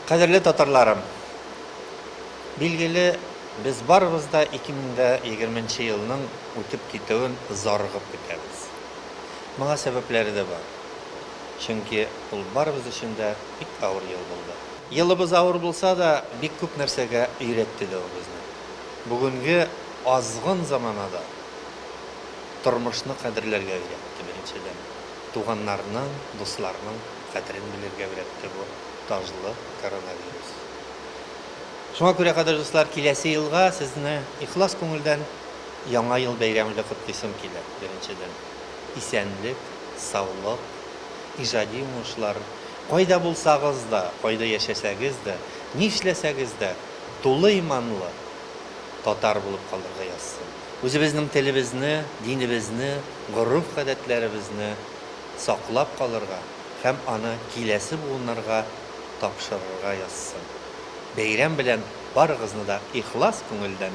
Кадерле татарларым! Билгеле, без барыбыз да 2020 нче елның үтеп китүен зарыгып көтәбез. Моңа сәбәпләре дә бар. Чөнки ул барыбыз өчен дә бик авыр ел булды. Елыбыз авыр булса да, бик күп нәрсәгә өйрәтте дә ул безне. Бүгенге азгын заманада тормышны кадерләргә өйрәтте, беренчедән. Туганнарның, дусларның кадерен белергә өйрәтте бу таҗлы коронавирус. Шуңа күрә, кадерле дуслар, киләсе елга сезне ихлас күңелдән Яңа ел бәйрәме белән котлыйсым килә, беренчедән. Исәнлек, саулык, иҗади уңышлар, кайда булсагыз да, кайда яшәсәгез дә, нишләсәгез дә, тулы иманлы татар булып калырга язсын. Үзебезнең телебезне, динебезне, гореф-гадәтләребезне саклап калырга һәм аны киләсе буыннарга тапшырырга язсын. Бәйрәм белән барыгызны да ихлас күңелдән!